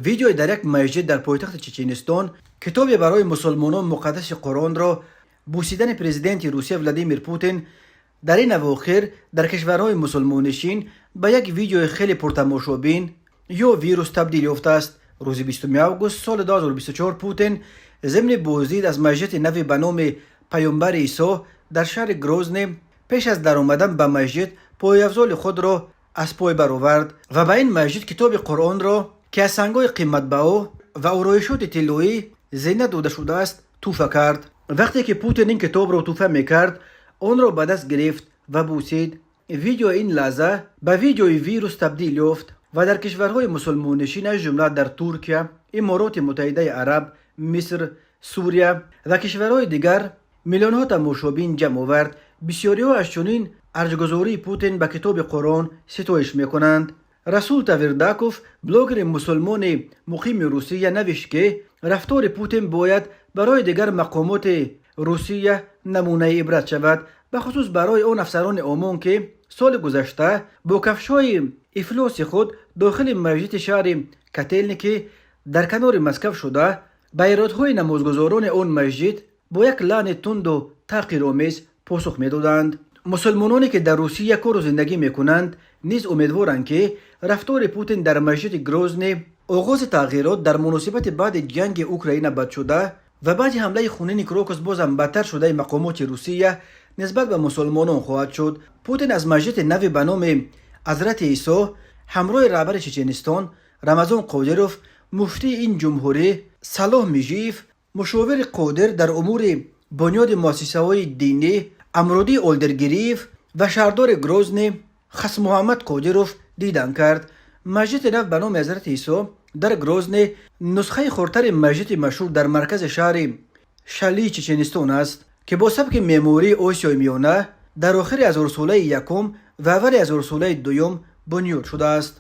Видеои дар як масҷид дар пойтахти Чеченистон китобе барои мусулмонон муқаддаси Қуръонро бусидани президенти Русия Владимир Путин дар ин авохир дар кишварҳои мусулмоннишин ба як видеои хеле пуртамошобин ё вирус табдил ёфтааст. Рӯзи 20 август соли 2024 Путин зимни боздид аз масҷиди нави ба номи Паёмбари Исо дар шаҳри Грозний пеш аз даромадан ба масҷид пойафзоли худро аз пой баровард ва ба ин масҷид китоби Қуръонро, ки аз сангҳои қиматбаҳо ва ороишоти тиллоӣ зинат дода шудааст, тӯҳфа кард. Вақте ки Путин ин китобро тӯҳфа мекард, онро ба даст гирифт ва бусид. Видеои ин лаҳза ба видеои вирус табдил ёфт ва дар кишварҳои мусулмоннишин, аз ҷумла дар Туркия, Имороти Муттаҳидаи Араб, Миср, Сурия ва кишварҳои дигар миллионҳо тамошобин ҷамъ овард. Бисёриҳо аз чунин арҷгузории Путин ба китоби Қуръон ситоиш мекунанд. Расул Тавердаков, блогери мусулмони муқими Русия, навишт, ки рафтори Путин бояд барои дигар мақомоти Русия намунаи ибрат шавад, бахусус барои он афсарони ОМОН, ки соли гузашта бо кафшҳои ифлоси худ дохили масҷиди шаҳри Котелники дар канори Москав шуда, ба эродҳои намозгузорони он масҷид бо як лаҳни тунду таҳқиромез посух медоданд. Мусулмононе, ки дар Русия кору зиндагӣ мекунанд, низ умедворанд, ки рафтори Путин дар масҷиди Грозний оғози тағйирот дар муносибати баъди ҷанги Украина бадшуда ва баъди ҳамлаи хунини Крокус бозам бадтар шудаи мақомоти Русия нисбат ба мусулмонон хоҳад шуд. Путин аз масҷиди нави ба номи Ҳазрати Исо ҳамроҳи раҳбари Чеченистон Рамазон Қодиров, муфтии ин ҷумҳурӣ Салоҳ Мижиев, мушовири Қодир дар умури бунёди муассисаҳои динӣ Амрудӣ Олдиргириев ва шаҳрдори Грозний Хасмуҳаммад Қодиров дидан кард. Масҷиди нав ба номи Ҳазрати Исо дар Грозний нусхаи хурдтари масҷиди машҳур дар маркази шаҳри Шалии Чеченистон аст, ки бо сабки меъмории Осиёи Миёна дар охири ҳазорсолаи якум ва аввали ҳазорсолаи дуюм бунёд шудааст.